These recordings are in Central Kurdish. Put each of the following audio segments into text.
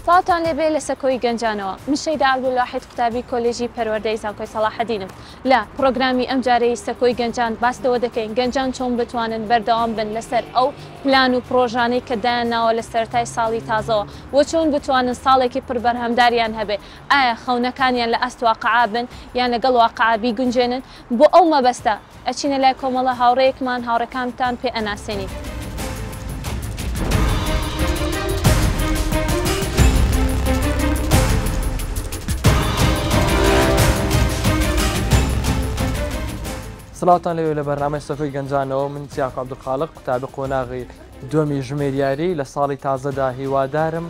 سڵاوتان لێبێ لە سەکۆی گەنجانەوە. من شەیدا عەبدولواحید قوتابی کۆلێژی پەروەردەی زانکۆی سەڵاحەدینم. لە پڕۆگرامی ئەمجارەی سەکۆی گەنجان باس لەوە دەکەین گەنجان چۆن بتوانن بەردەوام بن لەسەر ئەو پلان و پڕۆژانەی کە دایانناوە لە سەرەتای ساڵی تازەوە و چۆن بتوانن ساڵێکی پڕ بەرهەمداریان هەبێ ئایا خەونەکانیان لە ئاست واقعا بن یان لەگەڵ واقعا بیگونجێنن بۆ ئەو مەبەستە ئەچینە لای کۆمەڵە هاوڕێیەکمان هاوڕێکانتان پێ ئەناسێنین. سڵاوتان لێبێ لە بەرنامەی سەکۆی گەنجانەوە من چیاکۆ عەبدولخالق قوتابی قۆناغی دووەمی ژمێریاری لە ساڵی تازەدا هیوادارم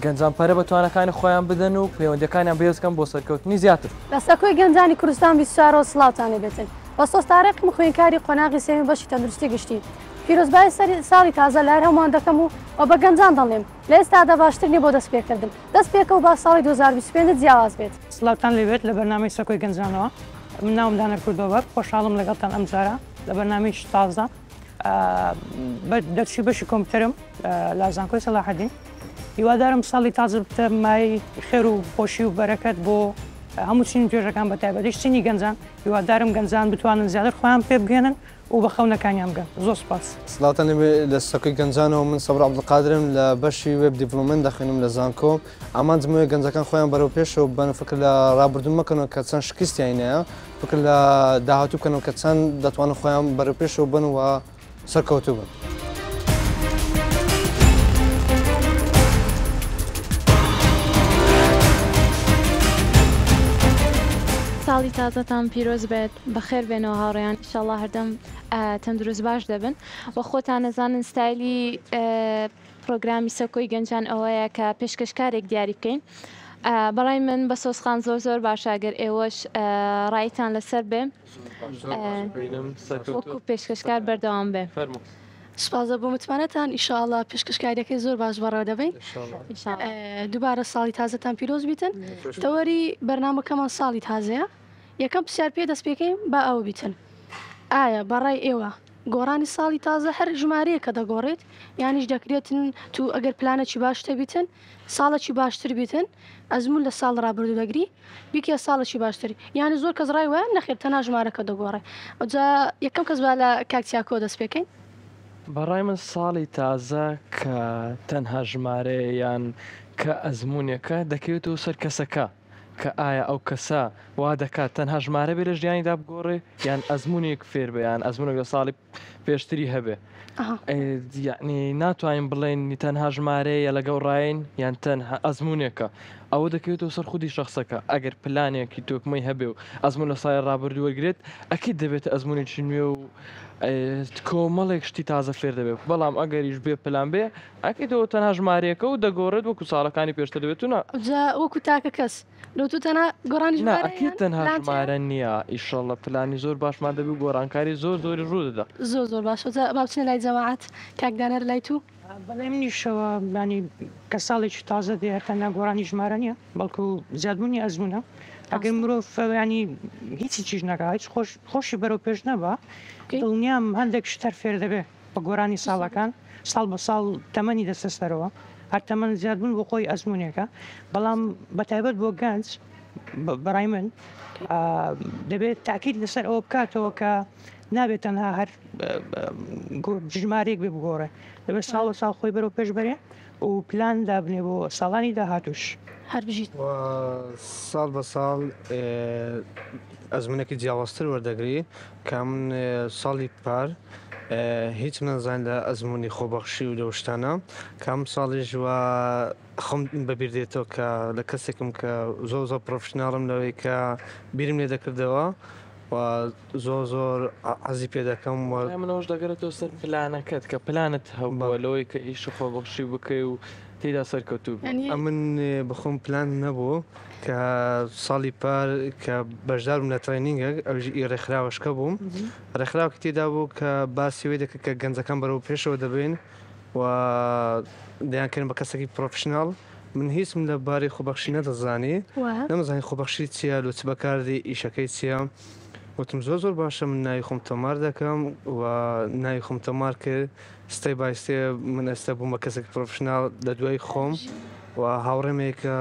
گەنجان پەرە بە توانەکانی خۆیان بدەن و پەیوەندیەکانیان بەهێز بکەن بۆ سەرکەوتنی زیاتر. لە سەکۆی گەنجانی کوردستان 24 ەوە سڵاوتان لێبێتن. بەسۆز تارقم خوێندکاری قۆناغی سێیەمی بەشی تەندروستی گشتی. پیرۆزبایی سەری ساڵی تازە لە هەر هەمووان دەکەم و و بە گەنجان دەڵێم لە ئێستادا باشتر نیە بۆ دەست پێکردن. دەست پێکە و با ساڵی 2025 جیاواز بێت. سڵاوتان لێبێت لە بەرنامەی سەکۆی گەنجانەوە. من ناوم دانەر کوردۆبەر خۆشحاڵم لەگەڵتان ئەمجارە لە بەرنامەیەکی تازە. دەرچووی بەشی کۆمپیوتەرم لە زانکۆی سەلاحەدین. هیوادارم ساڵی تازە ببتە مایەی خێر و خۆشی و بەرەکەت بۆ هەموو چین و توێژەکان بە تایبەتیش چینی گەنجان. هیوادارم گەنجان بتوانن زیاتر خۆیان پێ بگەیەنن و بە خەونەکانیان بگەن. زۆر سوپاس. سڵاوتان لێبێ لە سەکۆی گەنجانەوە من سەبر عەبدولقادرم لە بەشی web development دەخوێنم لە زانکۆ ئامانجم ئەوەیە گەنجەکان خۆیان بەرەو پێشەوە ببەن فکر لە ڕابردوو مەکەنەوە کە چەند شکستیان هەیە فکر لە داهاتوو بکەنەوە کە چەند دەتوانن خۆیان بەرەو پێشەوە ببەن و سەرکەوتوو بن. ساڵی تازەتان پیرۆز بێت بەخێر بێنەوە هاوڕێیان ئیشەڵا هەردەم تەندروست باش دەبن وە خۆتان ئەزانن ستایلی پڕۆگرامی سەکۆی گەنجان ئەوەیە کە پێشکەشکارێک دیاری بکەین بەڕای من بە سۆزخان زۆر زۆر باشە گەر ئێوەش ڕایتان لەسەر بێ وەکو پێشکەشکار بەردەوام بێ. سوپاس بۆ متمانەتان ئیشاڵا پێشکەشکاریەکەی زۆر باش بەڕێوە دەبەین دووبارە ساڵی تازەتان پیرۆز بیتن تەوەری بەرنامەکەمان ساڵی تازەیە یەکەم پرسیار پێ دەست پێکەین با ئەوە بیتن ئایا بەڕای ئێوە گۆڕانی ساڵی تازە هەر ژمارەیەکە دەگۆڕێت یانیش دەکرێتن تو ئەگەر پلانێکی باشت هەبیتن ساڵێکی باشتر بیتن ئەزموون لە ساڵ ڕابردوو دەگری بیکە ساڵێکی باشتر یانی زۆر کەس ڕای وایە نەخێر تەنها ژمارەکە دەگۆڕێ ئەوجا یەکەم کەس با لە کاک چیاکۆ دەست پێکەین. بەڕای من ساڵی تازە کە تەنها ژمارەیە یان کە ئەزموونێکە دەکەوێتەوە سەر کەسەکە کە ئایا ئەو کەسە وا دەکات تەنها ژمارە بێ لە ژیانیدا بگۆڕێ یان ئەزموونێک فێر بێ یان ئەزموونێک لە ساڵی پێشتری هەبێ یەعنی ناتوانین بڵێین تەنها ژمارەیە لەگەڵ ڕاین یان تەنها ئەزموونێکە ئەوە دەکەوێتەوە سەر خودی شەخسەکە ئەگەر پلانێکی تۆکمەی هەبێ و ئەزموون لە ساڵی ڕابردوو وەرگرێت ئەکید دەبێتە ئەزموونێکی نوێ و کۆمەڵێک شتی تازە فێر دەبێت بەڵام ئەگەریش بێ پلان بێ ئەکید ئەوە تەنها ژمارەیەکە و دەگۆڕێت وەکو ساڵەکانی پێشتر دەبێت و نا. جا وەکو تاکە کەس لۆ تۆ تەنها گۆڕانی نا ژمارەیە ئەکید یان تەنها پلان چیە؟ ژمارە نییە ئیشەڵڵە پلانی زۆر باشمان دەبی و گۆڕانکاری زۆر زۆری ڕوو دەدا. زۆر زۆر باشە جا با بچینە لای جەماعەت کاک دانەر لای تو. بەلای منیشەوە یانی کە ساڵێکی تازە دێ هەر تەنها گۆڕانی ژمارە نییە بەڵکو زیادبوونی ئەزموونە ئەگەر مرۆڤ یانی هیچی چیش نەکا هیچ خۆش خۆشی بەرەو پێش نەبا دڵنیام هەندێک شت هەر فێر دەبێ. بە گۆرانی ساڵەکان ساڵ بە ساڵ تەمەنی دەچتە سەرەوە، هەر تەمەن زیادبوون بۆ خۆی ئەزموونێکە، بەڵام بە تایبەت بۆ گەنج بەڕای من دەبێت تاکید لەسەر ئەوە بکاتەوە کە نابێت تەنها هەر ژمارەیەک بێ بگۆڕێ، دەبێت ساڵ بە ساڵ خۆی بەرەو پێش بەرێ و پلان دابنێ بۆ ساڵانی داهاتووش. هەر بژیت. و ساڵ بە ساڵ ئەزموونێکی جیاوازتر وەردەگری کە من ساڵی پار هیچم نەزانی لە ئەزموونی خۆبەخشی و لەو شتانە کە ئەم ساڵیش وا خۆم بەبیر دێتەوە کە لە کەسێکم کە زۆر زۆر professional م لەوەی کە بیرم لێ دەکردەوە و زۆر زۆر حەزی پێ دەکەم و ڕای من ئەوەش دەگەرێتەوە سەر پلانەکەت کە پلانت هەبووە لەوەی کە ئیشی خۆبەخشی بکەی و تێیدا سەرکەوتوو بی. ئەمن بەخۆم پلان نەبوو کە ساڵی پار کە بەشدار بووم لە training ێک ئەویش ئی ڕێکخراوەشکە بووم ڕێکخراوێکی تێدا بوو کە باسی وەی دەکرد کە گەنجەکان بەرەو پێشەوە دەبەین و دەیانکەین بە کەسێکی professional من هیچم لە بارەی خۆبەخشی نەدەزانی نەمزانی خۆبەخشی چییە لۆ چ بەکاردێ ئیشەکەی چییە وتم زۆر زۆر باشە من ناوی خۆم تۆمار دەکەم و ناوی خۆم تۆمار کرد step by step من ئێستا بووم بە کەسێکی professional لە دوای خۆم. و هاوڕێم هەیە کە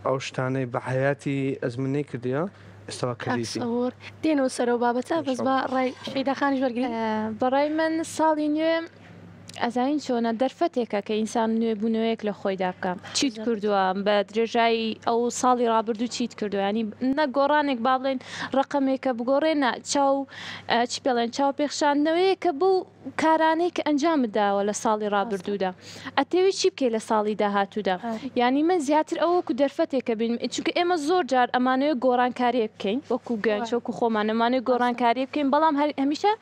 ئەو شتانەی بە حەیاتی ئەزموون نەیکردیە ئێستا وا کاک کردیتی. سەبوور دێنەوە سەر ئەو بابەتە بەس با ئینشاڵڵا. ڕای شەیدا خانیش وەرگرین. بەڕای من ساڵی نوێ ئەزانین چۆنە دەرفەتێکە کە ئینسان نوێبوونەوەیەک لە خۆیدا بکا چیت کردووە بە درێژایی ئەو ساڵی ڕابردوو چیت کردووە ینی نە گۆڕانێک با بڵێن ڕقمێکە بگۆڕێ نە چاو چی پێڵێن چاو پێخشاندنەوەیەکە بۆ کارانەی کە ئەنجامت داوە لە ساڵی ڕابردوودا ئەتەوێ چی بکەی لە ساڵی داهاتوودا یانی من زیاتر ئەوە وەکو دەرفەتێکە بینم چونکە ئێمە زۆر جار ئەمانەوێ گۆڕانکاریەک بکەین وەکو گەنج وەکو خۆمان ئەمانەوێ گۆڕانکاریە بکەین بەڵام هەمیشە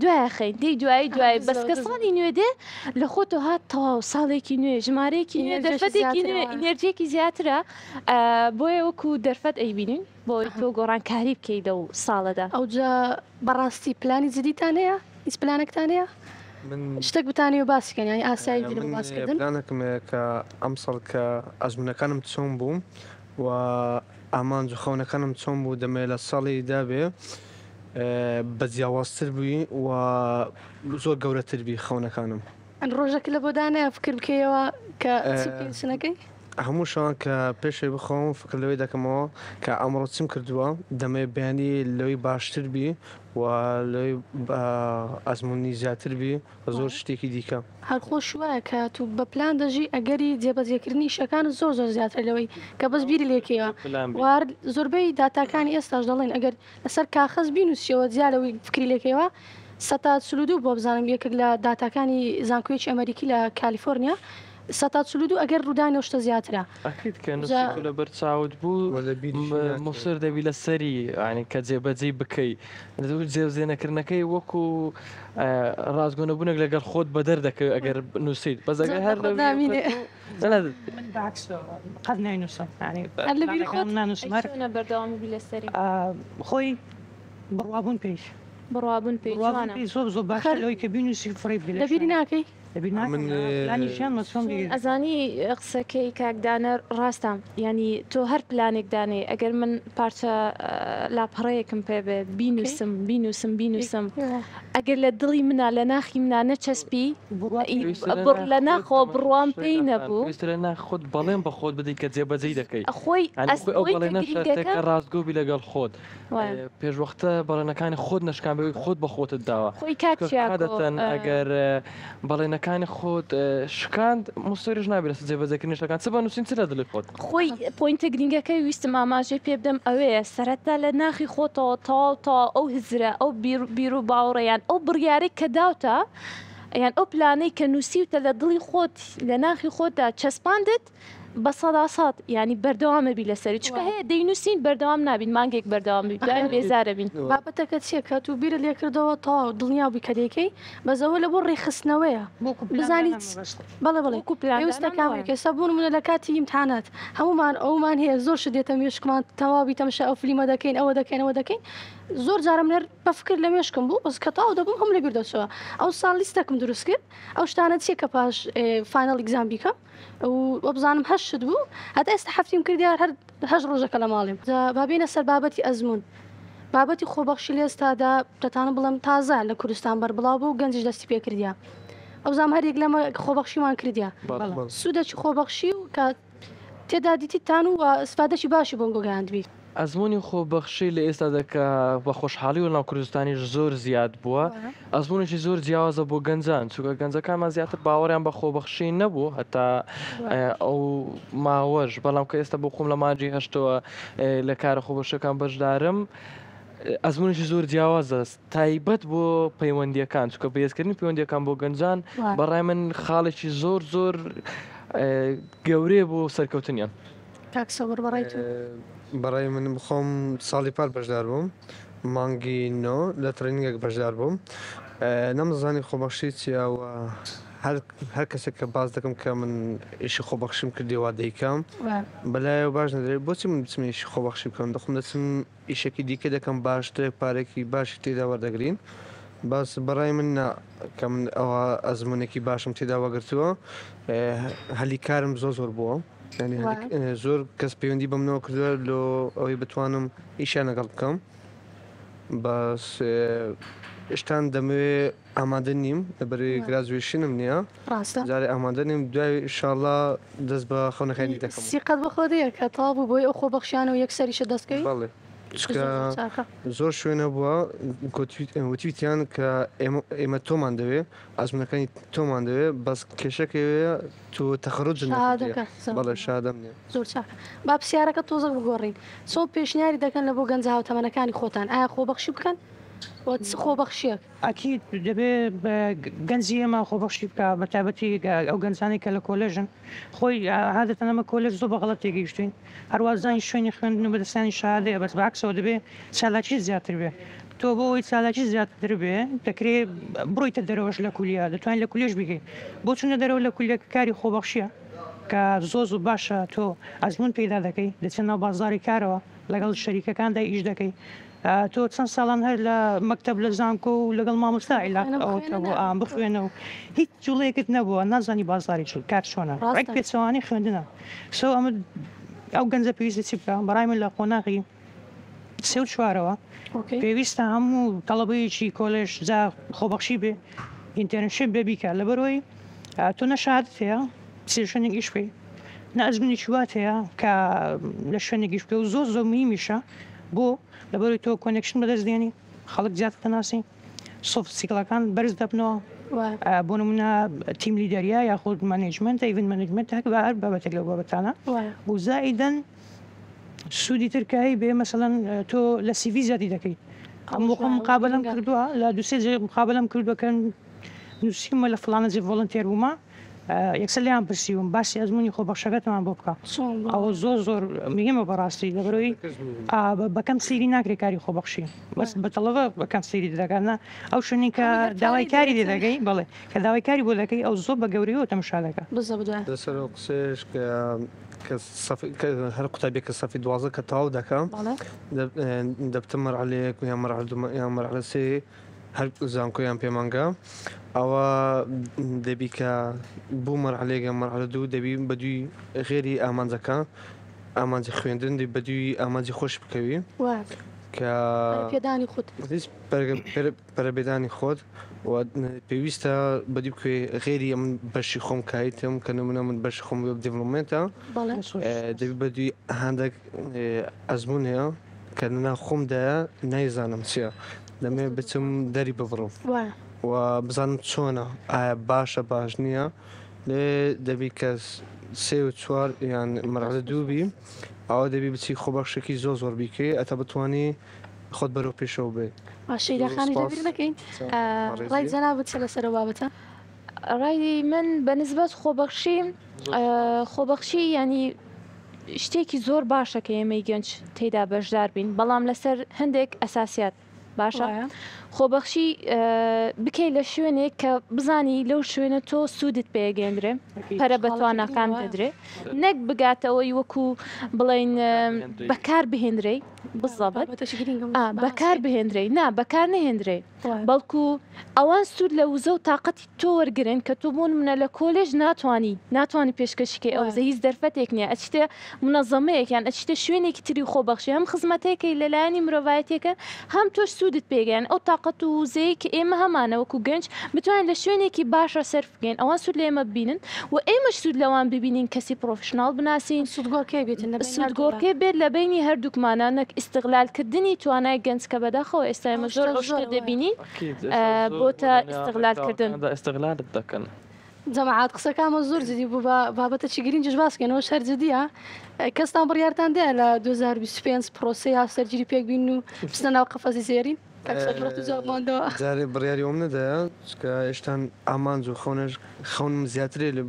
دوای خەین دێی دوایی دوایی بەس کە ساڵی نوێ دێ لە خۆتەوە هات تەواو ساڵێکی نوێ ژمارەیەکی نوێ دەرفەتێکی نوێ ئینێرجیەکی زیاترە بۆیە وەکو دەرفەت ئەیبینین بۆی تۆ گۆڕانکاری بکەی لەو ساڵەدا. ئەوجا بەڕاستی پلانی جدیتان هەیە؟ هیچ پلانێکتان هەیە؟ من شتێک بتانەوێ باسی کەن یانی ئاسایی بی لە بۆ من باس کردن؟ پلانێکم هەیە کە ئەمساڵ کە ئەزموونەکانم چۆن بوو و ئامانج و خەونەکانم چۆن بوو دەمەوێ لە ساڵی دابێ بە جیاوازتر بووی و زۆر گەورەتر بی خەونەکانم. ڕۆژەک لە بۆ دانایە فکر بکەیەوە کە چ بکەی چ نەکەی؟ هەموو شەوان کە پێش ئەوەی بخەوم فکر لەوەی دەکەمەوە کە ئەمڕۆ چم کردووە، دەمەوێت بەیانی لەوەی باشتر بی و لەوەی ئەزموونی زیاتر بی و زۆر شتێکی دیکە. هەر خۆش وایە کە تو بە پلان دەژی ئەگەری جێبەجێکردنی ئیشەکانت زۆر زۆر زیاترە لەوەی کە بەس بیری لێکەیەوە و هەر زۆربەی داتاکانی ئێستاش دەڵێن ئەگەر لەسەر کاخەز بینوسیەوە جیا لەوەی فکری لێکەیەوە 42% بۆ بزانم یەکێک لە داتاکانی زانکۆیەکی ئەمەریکی لە کالیفۆرنیا 42% ئەگەر ڕوودانی ئەو شتە زیاترە. ئەکید کە نوسیت و لەبەر چاوت بوو موسر دەبی لەسەری یانی کە جێبەجێی بکەی جێبەجێ نەکردنەکەی وەکو ڕاستگۆ نەبوونێک لەگەڵ خۆت بەدەر دەکەوێت ئەگەر نووسیت بەس ئەگەر هەر خۆت نامینێ. من بەعکسەوە قەت ناینووسم یانی هەر لەبیر خۆت نانووسم هەر چۆنە بەردەوام بی لەسەری؟ خۆی بڕوابوون پێی بڕوابوون پێی جوانە. زۆر زۆر باشە لەوەی کە بینووسی فڕێی بدەی لەبیری ناکەی؟ لەبیر ناکەم پلانی ژیانمە چۆن بیر ئەزانی قسەکەی کاک دانەر ڕاستە یانی تۆ هەر پلانێک دانێی ئەگەر من پارچە لاپەڕەیەکم پێ بێ بینووسم بینووسم بینووسم ئەگەر لە دڵی منا لە ناخی منا نەچەسپی بڕ لە ناخەوە بڕوام پێی نەبوو. پێویستە لە ناخ خۆت بەڵێن بە خۆت بدەی کە جێبەجێی دەکەی. خۆی یانی خۆی ئەو ئەوەی کە بەڵێنە شەرتە گرینگەکە کە ڕاستگۆ بی لەگەڵ خۆت. وایە. پێشوەختە بەڵێنەکانی خۆت نەشکان بەوەی خۆت بە خۆتت داوە. خۆی کاک چونکە چیاکۆ عادەتەن ئەگەر بەڵێنەکانی خۆت شکاند موسریش نابی لەسەر جێبەجێکردنی شتەکان چ بە نووسین چ لە دڵی خۆت. خۆی point ە گرینگەکەی ویستم ئاماژەی پێ بدەم ئەوەیە سەرەتا لە ناخی خۆتەوە تەواو تەواو ئەو هزرە ئەو بیر و باوەڕە یان ئەو بڕیارەی کە داوتە یان ئەو پلانەی کە نووسیوتە لە دڵی خۆت لە ناخی خۆتدا چەسپاندت بە سەدا سەد یانی بەردەوام ئەبی لەسەری چونکە هەیە دەینووسین بەردەوام نابین مانگێک بەردەوام بین دوای بێزارە بین. بابەتەکە چیە کە تو بیرت لێ کردەوە تەواو دڵنیا بووی کە دەیکەی بەس ئەوە لە بۆ ڕێکخستنەوەیە بزانی بەڵێ بەڵێ پێویستە کامێک ئێستا بۆ نمونە لە کاتی ئیمتحانات هەموومان ئەومان هەیە زۆر شت دێتە مێشکمان تەواوی تەمشا ئەو فلیمە دەکەین ئەوە دەکەین ئەوە دەکەین زۆر جارم هەر بە فکر لە مێشکم بوو بەس کە تەواو دەبووم هەموو لەبیر دەچەوە ئەو ساڵ لیستەکم دروست کرد ئەو شتانە چیە کە پاش final exam بیکەم و وابزانم هەشت شت بوو هەتا ئێستا هەفتیم کردیار هەر هەشت ڕۆژەکە لە ماڵێم جا با بێینە سەر بابەتی ئەزموون بابەتی خۆبەخشی لە ئێستادا دەتانم بڵێم تازە لە کوردستان بەربڵاو بوو گەنجیش دەستی پێ کردیە ئەوزام هەر یەک لەمە خۆبەخشیمان کردیە سوودەکی خۆبەخشی و کە تێدا دیتیتان و ئیسفادەکی باشی بۆم گەیاندبی. ئەزموونی خۆبەخشی لە ئێستادا کە بە خۆشحاڵی و لەناو کوردستانیش زۆر زیاد بووە، ئەزموونێکی زۆر جیاوازە بۆ گەنجان، چونکە گەنجەکانمان زیاتر باوەڕیان بە خۆبەخشی نەبوو هەتا ئەو ماوەش، بەڵام کە ئێستا بۆ خۆم لە مانگی هەشتەوە لە کارە خۆبەخشیەکان بەشدارم، ئەزموونێکی زۆر جیاوازە تایبەت بۆ پەیوەندییەکان، چونکە بەهێزکردنی پەیوەندییەکان بۆ گەنجان بەڕای من خاڵێکی زۆر زۆر گەورەیە بۆ سەرکەوتنیان. کاک سەبر بەڕای تۆ؟ بەڕای من خۆم ساڵی پار بەشدار بووم مانگی نۆ لە training ێک بەشدار بووم نەمزانی خۆبەخشی چییە و هەر هەر کەسێک کە باس دەکەم کە من ئیشی خۆبەخشیم کردی وا دەیکەم بەلایەوە باش نەدرێت بۆچی من بچم ئیشی خۆبەخشی بکەم دەخۆم دەچم ئیشەکی دیکە دەکەم باشترە پارەیەکی باشی تێدا وەردەگرین بەس بەڕای من نا کە من ئەوە ئەزمونێکی باشم تێدا وەگرتووە هەلی کارم زۆر زۆر بووە یعنی زۆر کەس پەیوەندی بە منەوە کردووە لۆ ئەوەی بتوانم ئیشیان لەگەڵ بکەم بەس. شتان دەمەوێ ئامادە نیم لەبەرئەوەی graduation م نییە. ڕاستە. جارێ ئامادە نیم دوای ئیشاڵا دەست بە خەونەکانی دەکەم. سیقەت بە خۆت هەیە کە تەواو بوو بۆی ئەو خۆبەخشیانە و یەکسەریشت دەست کەوی؟ بەڵێ چونکە زۆر شوێن هەبووە وتویتیان کە ئێمە تۆمان دەوێ ئەزموونەکانی تۆمان دەوێ بەس کێشەکە ئەوەیە تۆ تەخەروجت نەکردیە. بەڵێ شەهادەم نییە. زۆر چاکە با پرسیارەکە تۆزەک بگۆڕین چۆن پێشنیاری دەکەن لە بۆ گەنجە هاوتەمەنەکانی خۆتان ئایا خۆبەخشی بکەن و چ خۆبەخشیەک؟ ئەکید دەبێ گەنجی ئێمە خۆبەخشی بکا بە تایبەتی ئەو گەنجانەی کە لە کۆلێژن خۆی عادەتەن ئەمە کۆلێژ زۆر بە غەڵەت تێگەیشتوین هەروا زانی شوێنی خوێندن و بەدەستهێنانی شەهادەیە بەس بە عەکسەوە دەبێ چالاکی زیاتر بێ تۆ بۆ ئەوەی چالاکی زیاتر بێ دەکرێ بڕۆیتە دەرەوەش لە کولیە دەتوانین لە کولیەش بیکەی بۆ چونە دەرەوە لە کولیە کاری خۆبەخشیە کە زۆر زۆر باشە تۆ ئەزمون پەیدا دەکەی دەچێت ناو بازاری کارەوە لەگەڵ شەریکەکاندا ئیش دەکەی تۆ چەند ساڵان هەر لە مەکتەب لە زانکۆ و لەگەڵ مامۆستا عیلاق ئەوەت هەبووە ئا بخوێنە و هیچ جوڵەیەکت نەبووە نازانی بازاری چ کار چۆنە ڕێک پێچەوانەی خوێندنە سۆ ئەمە ئەو گەنجە پێویستە چی بکە بەڕای من لە قۆناغی سێ و چوارەوە پێویستە هەموو تەڵەبەیەکی کۆلێژ جا خۆبەخشی بێ internship بێ بیکە لەبەرەوەی تۆ نە شەهادەت هەیە بچی لە شوێنێک ئیش بکەی نە ئەزمونێکی وات هەیە کە لە شوێنێک ئیش بکەی و زۆر زۆر مهمیشە بۆ؟ لەبەرئەوەی تۆ connection بەدەست دێنی، خەڵک زیاتر دەناسی، soft skill ەکان بەرز دەبنەوە، بۆ نمونە team leader ە یاخود management ە، event management ە، هەر بابەتێک لەو بابەتانە و زائیدەن سوودی تر کە هەیبێ مەسەلەن تۆ لە CV زیادی دەکەی. ئەم بۆ خۆم مقابەلەم کردووە لە دوو سێ جێ مقابەلەم کردووە کە نووسیومە لە فڵانە جێ volunteer بوومە یەکسەر لێیان پرسیوم باسی ئەزموونی خۆبەخشەکەتمان بۆ بکە ئەوە زۆر زۆر مهمە بەڕاستی لەبەرەوەی بەکەم سەیری ناکرێت کاری خۆبەخشی بەس بە تەڵەبە بەکەم سەیری دەکات نا ئەو شوێنی کە داوای کاری لێ دەکەی بەڵێ کە داوای کاری بۆ دەکەی ئەو زۆر بە گەورەیەوە تەماشا دەکات. لەسەر ئەو قسەیەش کە کە سەفی کە هەر قوتابیەک کە سەفی 12 کە تەواو دەکا دەبتە مەرحەلە یەک یان مەرحەلە دوو یان مەرحەلە سێ هەر زانکۆ یان پەیمانگا ئەوە دەبی کە بوو مەرحەلەیەک یان مەرحەلە دوو دەبی بە دووی غێری ئامانجەکە ئامانجی خوێندن دەبی بە دووی ئامانجی خۆش بکەوی کە پێدانی خۆت هیچ پەرەپێدانی خۆت و پێویستە بەدی بکەوی غێری من بەشی خۆم کایتم کە نمونە من بەشی خۆم web development ە دەبی بە دووی هەندێک ئەزمون هەیە کە لەناو خۆمدایە نایزانم چییە دەمەوێت بچم دەری ببڕم و بزانم چۆنە ئایا باشە باش نییە لێ دەبی کە سێ و چوار یان مەرحەلە دوو بی ئەوە دەبی بچی خۆبەخشێکی زۆر زۆر بیکەی ئەتا بتوانی خۆت بەرەو پێشەوە بێ. باش شەیدا خانیش لەبیر نەکەین ڕای جەنابت چیە لەسەر ئەو بابەتە؟ ڕای من بە نسبەت خۆبەخشی خۆبەخشی یانی شتێکی زۆر باشە کە ئێمەی گەنج تێیدا بەشدار بین بەڵام لەسەر هەندێک ئەساسیات باشە خۆبەخشی بکەی لە شوێنێک کە بزانی لەو شوێنە تۆ سوودت پێگەندرێ پەرە بە تواناکان دەدرێ نەک بگاتەوەی وەکو بڵین بەکار بهێنرێ بزەبت بەکار بهێنرێ نا بەکار نهێنرێ بەڵکو ئەوان سوود لە وزە و تاقەتی تۆ وەرگرن کە تۆ بۆ نمونە لە کۆلێژ ناتوانی ناتوانی پێشکەشی کەی ئەو وزە هیچ دەرفەتێک نییە ئەچیتە مونەزەمەیەک یان ئەچیتە شوێنێکی تری خۆبەخشی هەم خزمەتێکەی لەلایەنی مرۆڤایەتیەکە هەم تۆش سوودت پێگەیان ئەو تاقەت و وزەیەی کە ئێمە هەمانە وەکو گەنج بتوانین لە شوێنێکی باشە سەرف بکەین ئەوان سوود لە ئێمە ببینن و ئێمەش سوود لەوان ببینین کەسی professional بناسین سوودگۆڕکێ بێتن لە بەینی هەردوولا. سوودگۆڕکێ بێت لە بەینی هەردووکمانا نەک ئیستغلال کردنی توانای گەنج کە بەداخەوە ئێستا ئێمە زۆر ئەو شتە دەبینین بۆتە ئیستغلال کردن. ئیستغلالت دەکەن. جەماعەت قسەکانمان زۆر جدی بوو با بابەتەکی گرینگیش باس کەین ئەوەش هەر جدیە کەستان بڕیارتان دایە لە 2025 پرۆسەی هاوسەرگیری پێک بین و بچنە ناو قەفەزی زێرین کاک سەربەخت و جوابمان دەوە. جارێ بڕیاری ئەوم نەدایە چونکە هێشتان ئامانج و خەونەش خەونم زیاترێ لە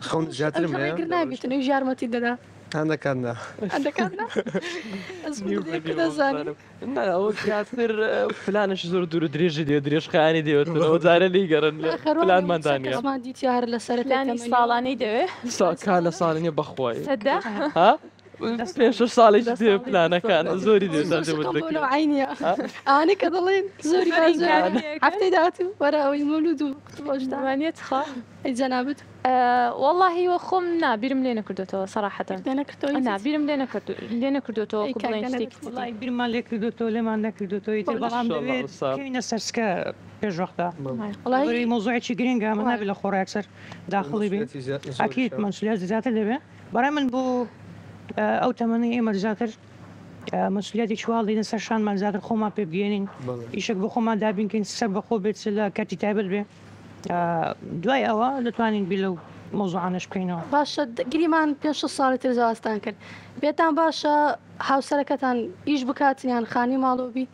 خەون زیاترم ئەویش هەیە ڕێگر نابیتن ئەویش یارمەتیت دەدا. هەندەکان نا. هەندەکان نا ئەزموونت هەیە کە دەزانی. نا ئەوە زیاتر پلانێکی زۆر دوور و درێژی دەوێت درێژخایەنی دەوێت ئەوە جارێ لێی گەڕێن پلانمان دانیە. کەسمان دیتیە هەر لە سەرەتای پلانی تەمەنیەوە. ساڵانەی دەوێ. کا لە ساڵ نیە بەخوای سەدە. ها. پێ شەش ساڵێکی دێ پلانەکان زۆری دێ تا جێبەجێ دەکرێت. عینیە ئەوانەی کە دەڵێن زۆری زۆری زۆر کاریەکە. هەفتەی داهاتوو وەرە ئەوەی مەولود و خۆشتان وانیە تخوا؟ ئەی جەنابت وەڵاهی وە خۆم نا بیرم لێ نەکردۆتەوە سەراحەتەن لێ نەکردەوە نا هیچ؟ بیرم لێ نەکرد لێ نەکردۆتەوە ئەی وەکو کاک بڵێن دەنەرت شتێکی جدی. وەڵاهی بیرمان لێ کردۆتەوە لێمان نەکردۆتەوە ئیتر وەڵا بەڵام ئینشاڵڵا دەبێت ئوستاز. بکەوینە سەر سکە پێش وەختە وەڵاهی لەبەرئەوەی مەوزوعێکی گرنگە ئەمە نابێت لە خۆڕا یەکسەر داخڵی بین مەسئولیەتی زۆریشە. ئەکید مەسئولیەت زیاتر دەبێ بەڕای من بۆ ئەو تەمەنەی ئێمە زیاتر مەسئولیەتێکی وا هەڵدەینە سەر شانمان زیاتر خۆمان پێ بگەیەنین ئیشێک بۆ خۆمان دابین کەین سەر بەخۆ بێت چ لە کەرتی تایبەت بێ دوای ئەوە دەتوانین بیر لەو مەوزوعانەش بکەینەوە. باشە گریمان پێنج شەش ساڵی تر زەواجتان کرد پێتان باشە هاوسەرەکەتان ئیش بکات یان خانوی ماڵەوە بی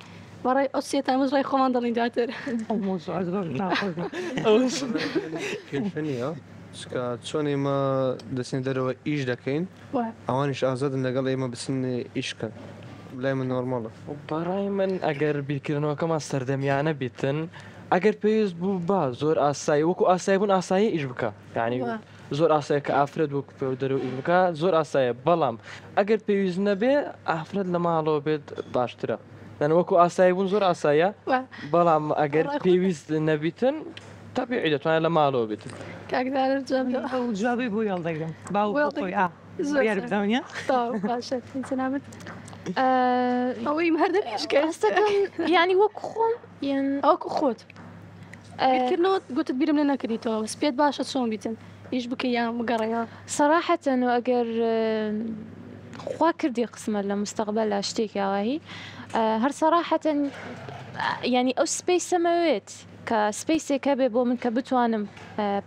بەڕای ئەو سێتان ئەمەش ڕای خۆمان دەڵین دواتر. ئەو مەوزوعە زۆر ناخۆش بوو. کێشە نییە چونکە چۆن ئێمە دەچینە دەرەوە ئیش دەکەین ئەوانیش ئازادن لەگەڵ ئێمە بچن ئیش کەن لای من نۆرماڵە. بەڕای من ئەگەر بیرکردنەوەکەمان سەردەمیانە بیتن ئەگەر پێویست بوو با زۆر ئاسایی وەکو ئاسایی بوون ئاسایی ئیش بکە یانی زۆر ئاسایە کە ئافرەت وەکو پێو دەرەوە ئیش بکا زۆر ئاسایە بەڵام ئەگەر پێویست نەبێ ئافرەت لە ماڵەوە بێت باشترە یان وەکو ئاسایی بوون زۆر ئاسایە بەڵام ئەگەر پێویست نەبیتن تەبیعی دەتوانێت لە ماڵەوە بێتن. کاک دارەر جواب دەوە. ئەو جوابەی بۆ هەڵدەگرم باو بۆ خۆی ئا زۆر بڕیار بدەم نیە؟ تەواو باشە جەنابت ئەوەی هەر دەبیش کە هەستەکەم یانی وەکو خۆم یان وەکو خۆت بیرکردنەوە گوتت بیرم لێ نەکردیتەوە بەس پێت باشە چۆن بیتن ئیش بکەی یان بگەڕێیەوە؟ سەراحەتەن و ئەگەر خوا کردی قسمەت لە مستەقبەلا شتێکی ئاواهی هەر سەراحەتەن یانی ئەو سپەیسەمەوێت کە سپەیسێک هەبێ بۆ من کە بتوانم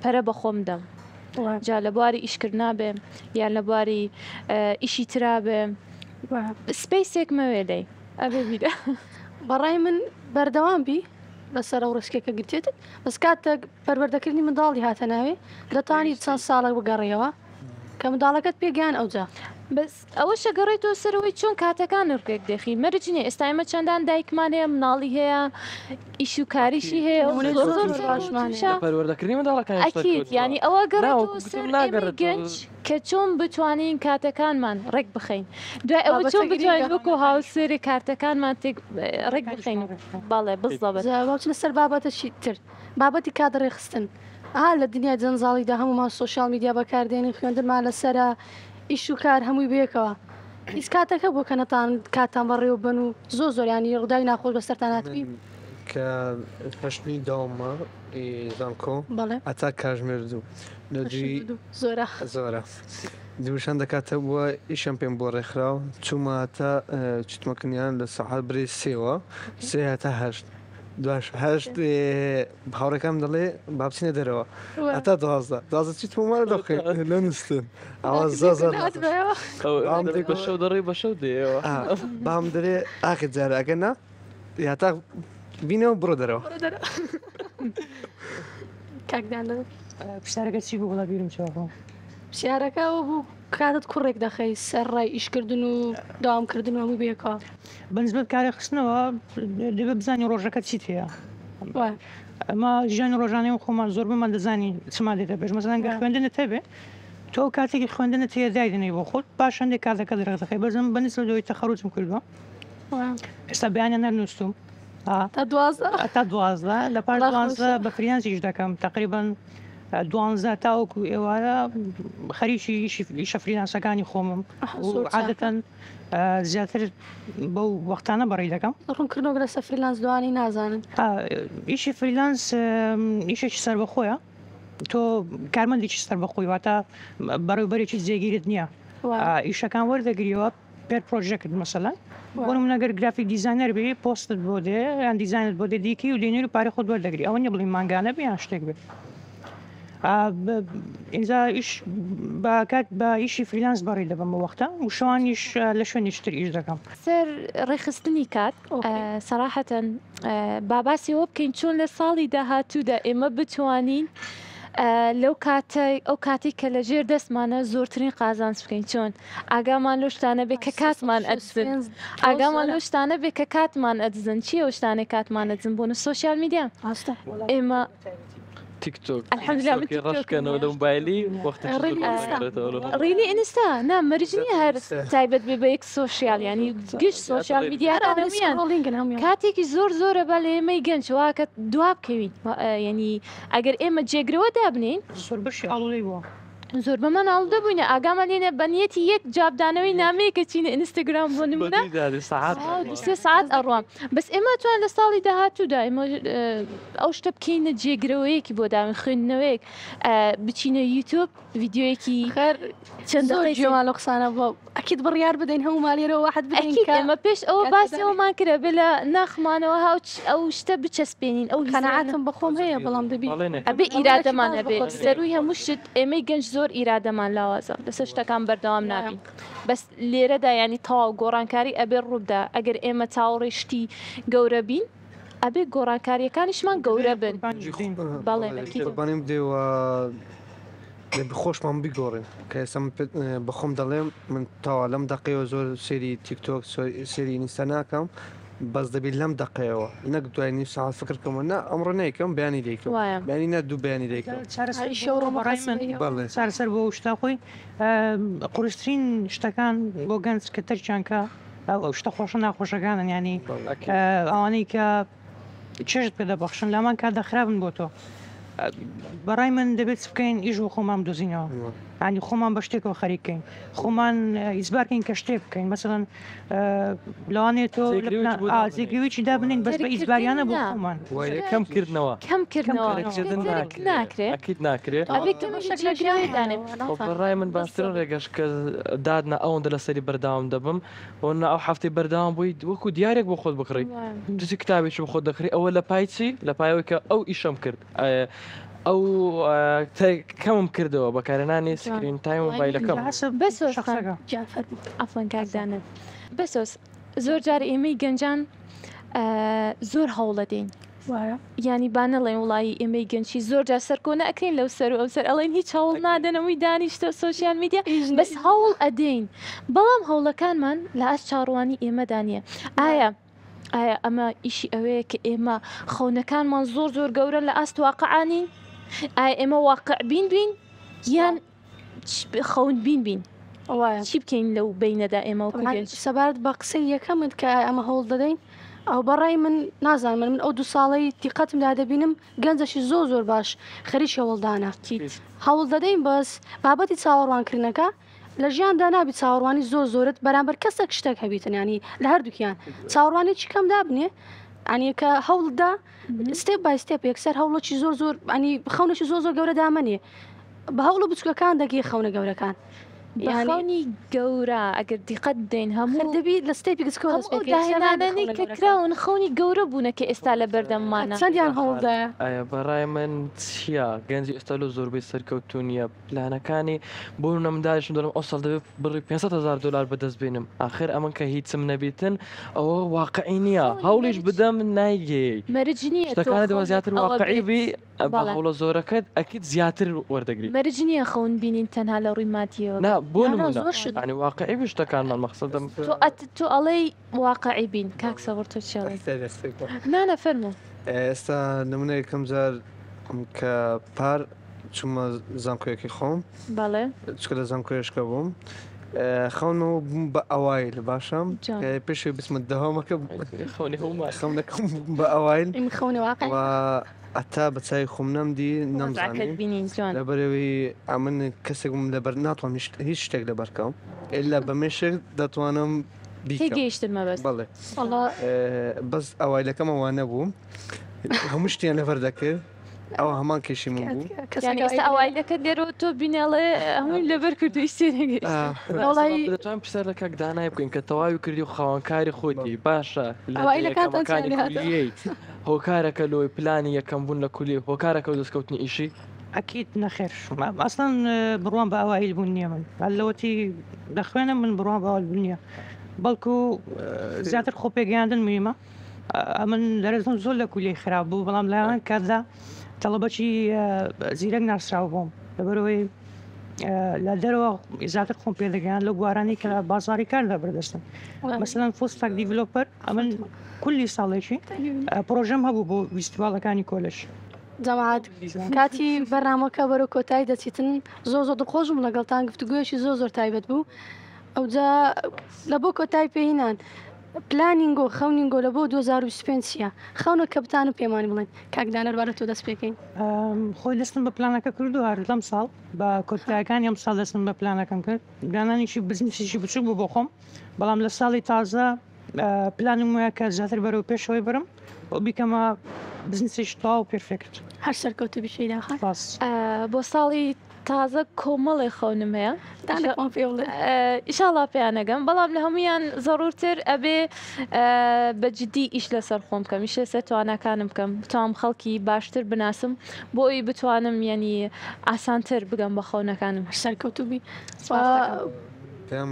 پەرە بە خۆم دەم جا لە بواری ئیشکردنا بێ یان لە بواری ئیشی ترا بێ سپەیسێک مەوێ لێی ئەبێ بیدە. بەڕای من بەردەوام بی لەسەر ئەو ڕیسکەی کە گرتێتت بەس کاتێک پەروەردەکردنی منداڵی هاتە ناوێ دەتوانی چەند ساڵێک بگەڕێیەوە کە منداڵەکەت پێگەیان ئەوجا. بەس ئەوەش ئەگەڕێتەوە سەر ئەوەی چۆن کاتەکانت ڕێک دەخی مەرج نییە ئێستا ئێمە چەندان دایکمان هەیە مناڵی هەیە ئیش و کاریشی هەیە و نمونەی زۆر زۆر زۆر زۆر زۆر باشمان هەیە. تووشە لە پەروەردەکردنی منداڵەکانیش ئەکید سەرکەوتووە یانی ئەوە نا گەڕێتەوە وەکو گوتم سەر ئێمەی ناگەڕێتەوە گەنج کە چۆن بتوانین کاتەکانمان ڕێک بخەین دوای ئەوە بابەتە چۆن بتوانین گرینگە. وەکو هاوسەرێ کارتەکانمان تێک ڕێک بخەین بەڵێ بزەبت. جا با بچینە سەر بابەتەکی تر بابەتی کات ڕێکخستن ئا لە دنیای جەنجاڵیدا هەموومان سۆشیال میدیا بەکاردێنین خوێندنمان لەسەرە ئیش و کار هەمووی بەیەکەوە هیچ کاتێک هەبووە کە نەتان کاتتان بەڕێوە ببەن و زۆر زۆر یانی ڕووداوی ناخۆش بەسەرتان هاتبی؟ من کە هەشتنی داومە زانکۆ بەڵێ. هەتا کاژمێر دوو لە هەشت دووی و دوو زۆرە. زۆرە دووشان دەکاتە بووە ئیشم پێم بۆ ڕێکخراو چوومە هەتا چوتمەکنیان لە سەعات برێ سێوە سێ هەتا هەشت دواش هەشت هاوڕێکانم دەڵێ با بچینە دەرەوە هەتا 12 12 چیتمە ماڵ لە خوێ لە نووستن ئەوە زۆر زۆر بە شەو دەڕێ بە شەو دێیەوە بام دەرێ ئاخر جارە ئەگەر نا هەتا بینەوە بڕۆ دەرەوە. کاک دانا. پرسیارەکە چی بوو وەڵا بیرم چۆوە. پرسیارەکە ئەوە بوو کاتت کوڕێک دەخەی سەر ڕای ئیشکردن و داوامکردن و هەمووی بەیەکەوە. بە نسبەت کارێ خستنەوە دەبێ بزانی ڕۆژەکە چیت هەیە. ئەمە ژیانی ڕۆژانەی خۆمان زۆربەمان دەزانین چمان لێ دەبێت مەسەلەن گەر خوێندنت هەبێ تۆ ئەو کاتێکی خوێندنت هەیە دایدەنێی بۆ خۆت پاش هەندێک کاتەکە درەخت دەخەی بەس من بە نسبەت ئەوەی تەخەروجم کردووە ئێستا بەیانیان هەر نووستوم تا 12 تا 12 لە پاش 12 بە freelance ئیش دەکەم تقریبا 12 تاوەکو ئێوارە خەریکی ئیشە freelance ەکانی خۆمم عادەتەن زیاتر بەو وەختانە بەڕی دەکەم. ڕوونکردنەوە لەسەر freelance لەوانەی نازانن. ئیشی freelance ئیشێکی سەربەخۆیە تۆ کارمەندێکی سەربەخۆی واتە بەڕێوبەرێکی جێگیرت نییە ئیشەکان وەردەگریەوە per project مەسەلەن بۆ نمونە گەر graphic designer بی پۆستت بۆ دێ یان دیزاینت بۆ دێ دیکی و دێنێر و پارەی خۆت وەردەگری ئەوە نیە بڵێی مانگانە بێ یان شتێک بێ ئینجا ئیش بە کات بە ئیشی freelance بەڕی دەبم بە وەختە و شەوانیش لە شوێنیش تر ئیش دەکەم. سەر ڕێکخستنی کات سەراحەتەن با باسی ئەوە بکەین چۆن لە ساڵی داهاتوودا ئێمە بتوانین لەو کاتە ئەو کاتێک کە لە ژێر دەستمانە زۆرترین قازانج بکەین چۆن ئاگامان لەو شتانە بێ کە کاتمان ئەدزن ئاگامان لەو شتانە بێ کە کاتمان ئەدزن چی ئەو شتانەی کاتمان ئەدزن بۆ نە social media ئێمە. تیک تۆک الحمدلله من تیک تیک تۆکم ڕەشکەنەوە نییە. لە موبایلی وەختێکی زۆر reel ی بۆ ئینستا دەگەڕێتەوە لە reel ی ئینستا نا مەرج نییە هەر تایبەت بێ بە یەک social یانی گشت زیاتر social reel ی میدیاکان هەر هەموویان scrolling ن هەموویان. کاتێکی زۆر زۆرە با لە ئێمەی گەنج وا کە دوا بکەوین یانی ئەگەر ئێمە جێگرەوە دابنێین زۆر بەشی ئاڵوودەی بووە. زۆربەمان ئاڵودە بووینە ئاگامان لێ نیە بە نیەتی یەک جوابدانەوەی نامەیەک ئەچینە ئینستاگرام بۆ نمونە بە دووی دادێ سەعات تەواو دوو ئەڕوا. سێ سەعات ئەڕوا بەس ئێمە توان لە ساڵی داهاتوودا ئێمە ئەو شتە بکەینە جێگرەوەیەکی بۆ داوین خوێندنەوەیەک بچینە یوتوب ڤیدیۆیەکی خەر چەند زۆر دەقەی گوێمان لەو قسانە بووە ئەکید بڕیار بدەین هەموومان لێرەوە وەعد بدەین ئەکید کە ئێمە پێش ئەوە کاتێ باسی دانێ ئەومان کرد ئەبێ لە ناخمانەوە هاو ئەو شتە بچەسپێنین ئەو هزرە قەناعەتم بە خۆم هەیە بەڵام دەبی بەڵێنێک ئەبێ بەڵێنێکی ئیرادەمان باش بە هەبێ خۆت بدەی. سەرووی هەموو شت ئێمەی گەنج زۆر ئیرادەمان لاوازە لەسەر شتەکان بەردەوام وایە. نابین بەس لێرەدا یانی تەواو گۆڕانکاری ئەبێ ڕووبدا ئەگەر ئێمە چاوەڕێی شتی گەورە بین ئەبێ گۆڕانکاریەکانیشمان گەورە بن. قوربانی بدەین. بەڵێ ئەکید. قوربانی بدەی و دەبی خۆشمان بیگۆڕین کە ئێستا من پێت بە خۆم دەڵێم من تەوا لەم دەقەیەوە زۆر سەیری تیک تۆک سەیری ئینستا ناکەم بەس دەبی لەم دەقەیەوە نەک دوای نیو سەعات فکر کەمەوە نا ئەمڕۆ نایکەم بەیانی دەیکەم وایە. بەیانی نا دوو بەیانی دەیکەم. چارەسەر ئەی بۆ شەو ڕۆمە بەڕای من قەسیدەیەوە. بەڵێ. چارەسەر بۆ ئەو شتە خۆی قورسترین شتەکان بۆ گەنج کە تەرکیان کە ئەو شتە خۆشە ناخۆشەکانن یانی بەڵێ. ئەکید. ئەوانەی کە چێژت پێ دەبەخشن لامان کاتدا خراپن بۆ تۆ بەڕای من دەبێت چ بکەین ئیش بۆ خۆمان بدۆزینەوە ینی خۆمان بە شتێکەوە خەریکەین خۆمان ئیجبارکەین کە شتێک بکەین مەسەڵەن لەوانەیە تۆ جێگرەوەیەکی دابنین بەس بە ئیجباریانە بۆ خۆمان کەم کردنەوە کەم کردنەوە ناکرێ ئەکید ناکرێ بەڕای من باشترین ڕێگەش کە دادنا ئەوەندە لەسەری بەرداوام دەبم بۆ نمونە ئەو هەفتەی بەردەوام بوویت وەکو دیارێک بۆ خۆت بکڕی دزی کتابێکی بۆ خۆت دەکڕی ئەوە لە پای چی لە پای ئەوەی کە ئەو ئیشەم کرد ئەو کەمم کردەوە بەکارهێنانی screen time مۆبایلەکەم بەسۆز عەفوەن کاک دانا بەسۆز زۆر جار ئێمەی گەنجان زۆر هەوڵەدەین وایە. یانی با نەڵێین وڵایی ئێمەی گەنچی زۆر جار سەرکۆنە ئەکرێین لەو سەر و ئەو سەر ئەڵێن هیچ هەوڵ نادەن هەمووی دانیشتە social media بەس هەوڵ ئەدەین بەڵام هەوڵەکانمان لە ئاست چاوەڕوانی ئێمەدا نییە ئایا ئایا ئەمە ئیشی ئەوەیە کە ئێمە خەونەکانمان زۆر زۆر گەورەن لە ئاست واقعا نین ئایا ئێمە واقع بین بین یان خەون بین بین وایە. چی بکەین لەو بەینەدا ئێمە وەکو تەبعەن گەنج؟ سەبارەت بە قسەی یەکەمت کە ئایا ئەمە هەوڵ دەدەین ئەو بەڕای من نازانم من ئەو دوو ساڵەی دیقەتم دا دەبینم گەنجەکی زۆر زۆر باش خەریکی هەوڵدانە هەوڵ دەدەین بەس بابەتی چاوەڕوانکردنەکە لە ژیاندا نابی چاوەڕوانی زۆر زۆرت بەرامبەر کەسێک شتێک هەبیتن ینی لە هەردووکیان چاوەڕوانێکی کەم دابنێ ئەنی کە هەوڵدا step by step یەکسەر هەوڵێکی زۆر زۆر ئەنی خەونێکی زۆر زۆر گەورە دامەنێ بە هەوڵە بچوکەکان دەگەی خەونە گەورەکان. بە خەونی گەورە ئەگەر دیقەت بدەین هەموو دەبی لە step ی گچکەوە هەموو ئەو داهێنانانەی کە کراون خەونی گەورە بوونە کە ئێستا لە بەردەممانە. چەندیان هەوڵدایە؟ ئایا بەڕای من چییە گەنجی ئێستا لۆ زۆربەی سەرکەوتوو نییە پلانەکانی بۆ نمونە من دانیشتم دەڵێم ئەوساڵ دەبێت بڕی 500 هەزار دۆلار بەدەست بێنم ئاخر ئەمن کە هیچم نەبیتن ئەوە واقعی نییە هەوڵیش بدەم نایگەیەی مەرج نییە تۆ شتەکانت خەونت زیاتر ئەوە واقعی بێت بی بە بەڵێ. هەوڵە زۆرەکەت ئەکید زیاتر وەردەگری. مەرج نییە خەون بینین تەنها لە ڕووی مادیەوە نا بێت. بۆ نا نا نمونە زۆر شت. یانی واقعی بی شتەکانمان مەخسەدم. تۆ ئەت تۆ ئەڵێی واقعی بین کاک سەبر تۆ چی ئەڵێی؟ نا نا فەرموو. ئێستا نمونە یەکەم جار کە پار چوومە زانکۆیەکەی خۆم بەڵێ. چونکە لە زانکۆیەشکە بووم خەونەوە بووم بە ئەوایل باشە جوان. پێش ئەوەی بچمە دەوامەکە خەونی هەموومان. خەونەکەم بووم بە ئەوایل ئێمە خەونە واقعی. و هەتا بە چاوی خۆم نەمدی وەزعەکەت نەمزانی بینین جوان. لەبەرئەوەی ئەمن کەسێک بووم لەبەر ناتوانم هیچ شتێک لەبەر کەم ئیلا بە مێشک دەتوانم بیکەم. تێگەیشتن مەبەست. بەڵێ وەڵا. بەس ئەوایلەکەم ئەوانە بوو هەموو شتیان لەبەر دەکرد ئەوە هەمان کێشی من بوو. یانی ئێستا ئەوایلەکەت لێرەوە تۆ بینێڵێ هەمووی لەبەر کردو هیچ تێنەگەیشتم. وەڵای. دەتوانین پرسیار لە کاک دانای بکەین کە تەواوی کردی و خاوەنکاری خۆتی باشە لە ئەوایلەکانتان چیان یەکەمەکانی لێ هاتەوە؟ کولیەی هۆکارەکە لۆی پلانی یەکەم بوون لە کولیەی هۆکارەکە لۆ دەستکەوتنی ئیشی؟ ئەکید نەخێر ئەسڵەن بڕوام بە ئەوایل بوون نییە من هەر لەوەتی دەخوێنم من بڕوام بە ئەوایل بوون نییە بەڵکو زیاتر خۆ پێگەیاندن مهمە ئەمن دەرەجەم زۆر لە کولیەی خراپ بوو بەڵام لە هەمان کاتدا تەڵەبەکی زیرەک ناسراو بووم لەبەرئەوەی لە دەرەوە زیاتر خۆم پێدەگەیان لەو بوارانەی کە بازاری کار لە بەردەستن مەسەلەن full stack developer ئەمن کولی ساڵێکی پرۆژەم هەبوو بۆ فیستیڤاڵەکانی کۆلێژ. جەماعەت کاتی بەرنامەکە بەرەو کۆتایی دەچیتن زۆر زۆر دڵخۆشم لەگەڵتان گفتوگۆیەکی زۆر زۆر تایبەت بوو ئەوجا لە بۆ کۆتای پێهینان پلانینگۆ خەونینگۆ لە بۆ 2025 چییە خەونە کە بتان و پێمانی بڵێن کاک دانەر بارە تۆ دەست پێکەین. خۆی دەستم بە پلانەکە کردو هەر لەم ساڵ بە کۆتایەکانی ئەم ساڵ دەستم بە پلانەکەم کرد دانانێکی بزنسێکی بچوک بوو بۆ خۆم بەڵام لە ساڵی تازە پلانم وایە کە زیاتر بەرەو پێشەوەی برم و بیکەمە بزنسێکی تەواو perfect. هەر سەرکەوتوو بی شەیدا خان. سپاس. بۆ ساڵی تازە کۆمەڵێ خەونم هەیە دانێکمان پێ بڵێ. ئیشاڵا پێیان ئەگەم بەڵام لە هەموویان زەڕوورتر ئەبێ بە جدی ئیش لەسەر خۆم بکەم ئیش لەسەر تواناکانم بکەم بتوانم خەڵکی باشتر بناسم بۆ ئەوی بتوانم یەنی ئاسانتر بگەم بە خەونەکانم. سەرکەوتوو بی. سپاست دەکەم. پێم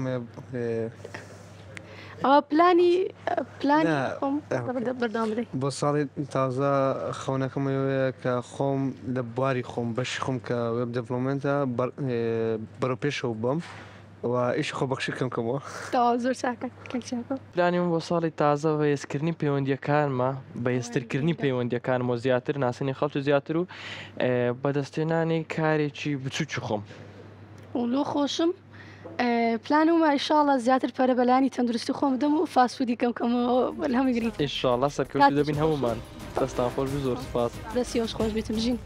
ئەوە پلانی پلانی خۆم بەردەوام بدەی. بۆ ساڵی تازە خەونەکەم ئەوەیە کە خۆم لە بواری خۆم بەشی خۆم کە web development ە بەرەو پێشەوە ببەم و ئیشی خۆبەخشی کەم کەمەوە. تەواو زۆر چاکە کاک چاکۆ. پلانی من بۆ ساڵی تازە بەهێزکردنی پەیوەندییەکانمە، بەهێزترکردنی پەیوەندییەکانم و زیاتر ناسینی خەڵکی زیاتر و بەدەستهێنانی کارێکی بچووکی خۆم. لۆ خۆشم پلانم وایە ئیشاڵا زیاتر پەرە بە لایەنی تەندروستی خۆم بدەم و fast food ی کەم کەمەوە لە هەمووی گرنگتر. ئیشاڵا سەرکەوتوو دەبین هەموومان. دەستان خۆش بی زۆر سوپاس. دەستی ئێوەش خۆش بیت بژین.